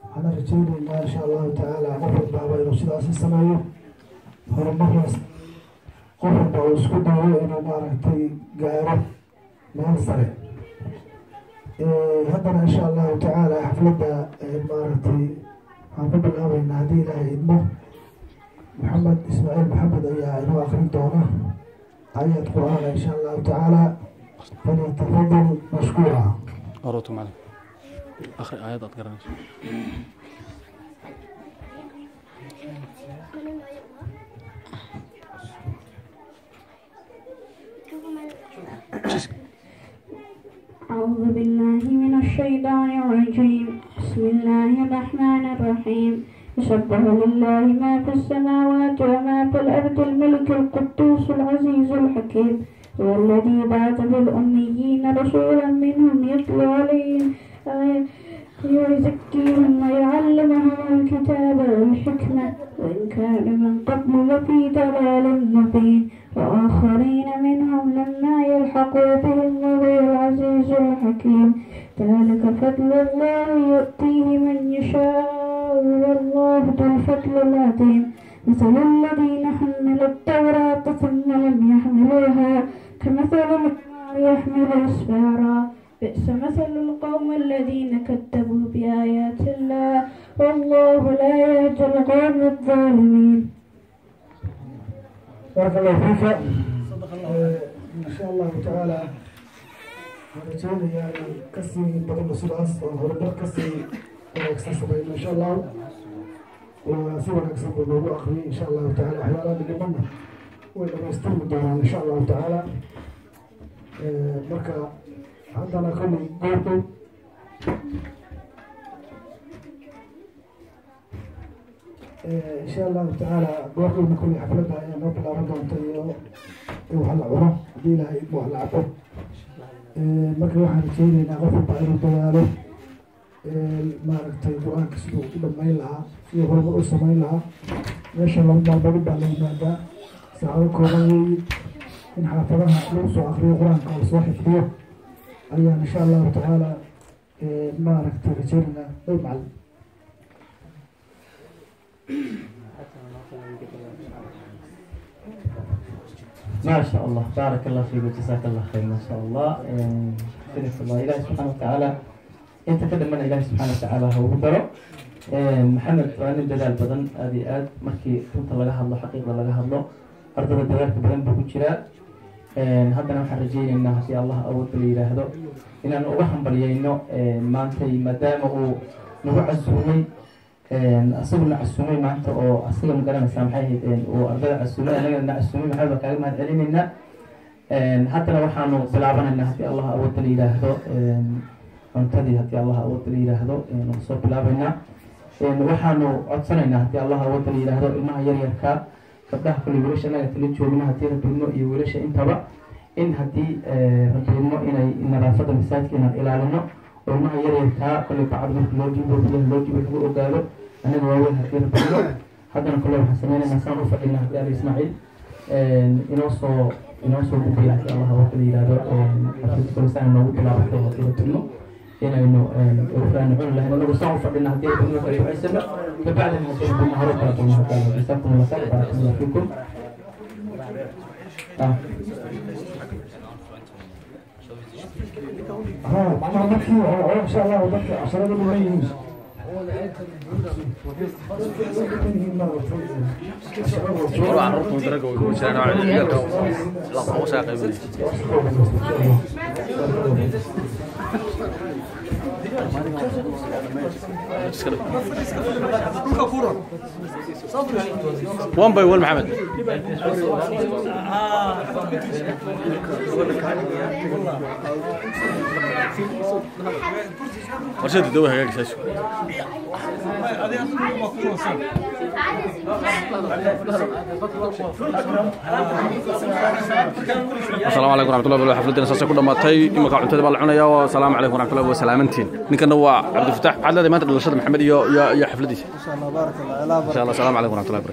Waxaana rajaynaynaa insha Allahu tacaala qof walbaaba inuu sidaasi sameeyo, horumarkaas qof walba uu isku dayo inuu maaragtay gaaro meel sare. Haddana insha Allahu tacaala xafladda maaragtay waxaan ku bilaabeynaa haddii Ilaahay idmo. Maxamed Ismaaciil Maxamed ayaa inoo akrin doona ayad qur-aana insha Allahu tacaala, falyatafadal mashkuura. أروتو معلم آخر آيات أتقرأ. أعوذ بالله من الشيطان الرجيم. بسم الله الرحمن الرحيم. يسبح لله ما في السماوات وما في الأرض الملك القدوس العزيز الحكيم. هو الذي بعث في الأميين رسولا منهم يتلو عليهم ويزكيهم ويعلمهم الكتاب والحكمة وإن كانوا من قبل لفي ضلال مبين، وآخرين منهم لما يلحقوا بهم وهو العزيز الحكيم. ذلك فضل الله يؤتيه من يشاء والله ذو الفضل العظيم. مثل الذين حملوا التوراة ثم لم يحملوها كمثل الحمار يحمل أسفارا، بئس مثل القوم الذين كذبوا بآيات الله والله لا يهدي القوم الظالمين. بارك الله فيك. إن شاء الله تعالى waxaan rajeynayaa inaan kasii badano sidaas oo horumar kasii wanaagsan sameyno insha Allahu. Waa si wanaagsan buu noogu akriyay insha Allahu tacaala. Waxyaalaha dhidhimanna way dhamaystirmi doonaan insha Allahu tacaala. Marka haddana kolley goordhow insha Allahu tacaala goordhowna kolley xafladda ayaa noo bilaaban doonta iyo in wax la cuno haddii Ilaahay idmo, wax la cabo. Marka waxaan rajeyneynaa qof walba inuu dadaalo maaragtay qur-aanka siduu u dhamayn lahaa, siduu horumar u samayn lahaa. Meesha 2 maalmood baa la yimaadaa, saacado kooban weeye. In xaafadaha lagu soo akriyo qur-aanka oo lasoo xifdiyo ayaan insha Allahu tacaala maaragtay rajeyneynaa. Day macalin. ما شاء الله، بارك الله فيك وجزاك الله خير. ما شاء الله، حفظك الله إلهي سبحانه وتعالى. inta ka dambana Ilaahi subxaana watacaala ha ugu daro. Maxamed waa nin dadaal badan aada iyo aad. Markii runta laga hadlo, xaqiiqda laga hadlo, ardada dadaalka badan buu ku jiraa. Haddana waxaan rajaynaynaa haddii Allah awoodda la yidhaahdo inaan uga hambalyayno maantay, maadaama uu nagu casuumay, asaguna casuumay maanta oo asaga ma garanaysaa maxay ahayd uu ardada casuumay, annagana na casuumay. Maxamed baa kaaga mahad celinaynaa. Haddana waxaanu bilaabanaynaa haddii Allah awoodda la yidhaahdo cuntadii, haddii Allah awoodda la yidhaahdo nagu soo bilaabaynaa. Waxaanu codsanaynaa haddii Allah awoodda la yidhaahdo ilmaha yaryarka, gabdhaha, kulli wiilasha annaga tala joogna haddii Rabbi iyo wiilasha intaba in haddii Rabbi inay nadaafadda masaajidka inaan ilaalino oo ilmaha yaryarkaa kolley bacad marka loo jibo, biyaha loo jibo, lagu ogaado. Annaga waaweyn haddii Rabbi. Haddana kolley waxaan sameynaynaa saan u fadhina haddii Ali Ismaaciil inoo soo gudbiya haddii Allah awoodda la yidhaahdo xaflad kolley saan noogu bilaabatay haddii Rabbi inaynu aanu cuni lahayn anagu saan u fadhina haddii Rabbi kala ducaysano, kabacdina haddii Rabbi hore kala kulmo haddii Allah. Jasaakum Allah khayr, baaraka Allah fiikum. Ha, macnaha markii hore insha Allahu dadka casharada dhiman yihiin. Hore carruurta daraga way ku jiraan ciyaalka la qabo qaybinaysa. One by one, Maxamed. Warshada dawa hagaagsaas. Asalaamu calaykum waraxmatullahi wabarakatuh. Xafladana saasay ku dhamaatay. Iminka cuntada baa la cunayaa. Wasalaamu calaykum waraxmatullahi wasalaamantiin. Ninkana waa Cabdifataax. Maxaad leedahay maanta dhalashada Maxamed iyo xafladiisa? Insha Allah, baarak Allah. Insha Allah. Asalaamu calaykum waraxmatullahi wabarakatuh.